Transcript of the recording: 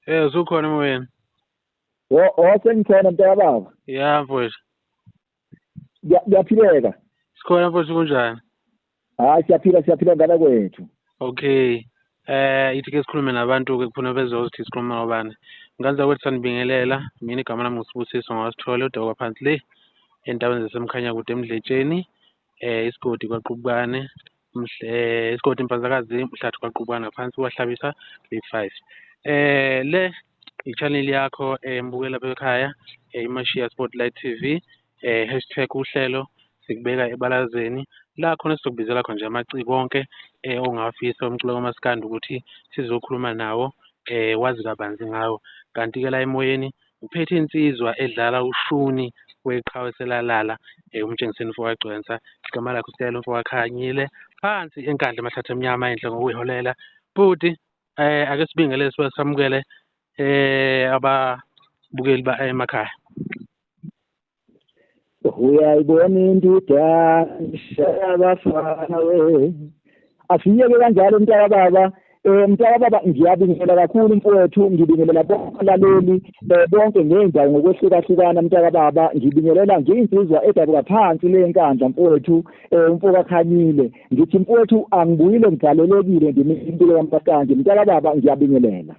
Usukhona emoyeni? O sengikhona mntakababa. Ya mfowethu. Kuyaphileka. Sikhona mfowethu, kunjani? Hayi, siyaphila, siyaphila ngane kwethu. Okay. Ithi ke sikhulume nabantu ke kufuna bezozithi sikhuluma ngobani. Nganza kwethu sanibingelela. Mina igama lami nguSibusiso ngowasithole udabuka phansi le endaweni zaseMkhanyakude eMdletsheni. Isigodi kwaQubukane, isigodi Mpanzakazi, Mhlathi kwaQubukane ngaphansi kwaHlabisa Grade 5. Le i-channel yakho mbukela lapha ekhaya, iMashiya Spotlight TV, #uhlelo sikubeka ebalazeni la khona sizokubizela khona nje amaciko onke ongawafisa umculo kamaskandi ukuthi sizokhuluma nawo, wazi kabanzi ngawo. Kanti-ke la emoyeni uphethe insizwa edlala ushuni weqhawe selalala, uMtshengiseni mfokaGcwensa, igama lakhe uSiyalo mfokaKhanyile, phansi eNkandla emahlathi amnyama enhle ngokuyiholela. Bhuti, ake sibingelele sibe samukele ababukeli ba emakhaya. Uyayibona indudane abafana we. Asiyeke kanjalo mntakababa. Mntakababa, ngiyabingelela kakhulu mfowethu, ngibingelela bonke abalaleli bonke ngey'ndawo ngokwehlukahlukana mntakababa. Ngibingelela ngiyinsizwa edabuka phansi le Nkandla mfowethu, umfokaKhanyile. Ngithi mfowethu angibuyile ngigalelekile ndimi impilo kamaskandi mntakababa, ngiyabingelela.